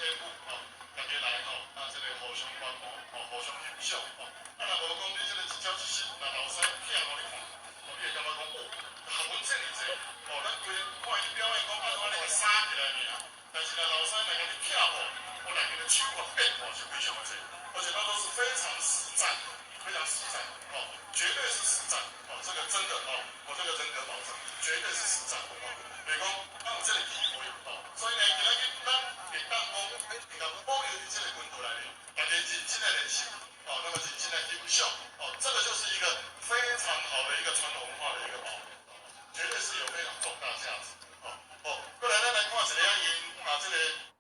演武吼，大家來吼，啊，這個互相觀摩，吼，互相欣賞，吼。啊，若無講你這個一朝一夕，若老師拆予你看，哦，你會感覺講，哦，學問這爾濟，哦，咱規个看伊表演講，按怎按呢共殺起來爾，但是若老師來共你拆破，我內面的手法變化是非常的濟，而且它都是非常實戰，非常實戰，哦，絕對是實戰，哦，這個真的哦，我這個人格保證，絕對是實戰，哦，就是講，咱有這個機會，哦，所以呢，今仔日咱會當講，會當保留佇這個群組內面，大家認真來練習，哦，那麼認真來欣賞，哦，這個就是一個非常好的一個傳統文化的一個保護，絕對是有非常重大價值，哦，哦，過來咱來看一下𪜶啊，這個。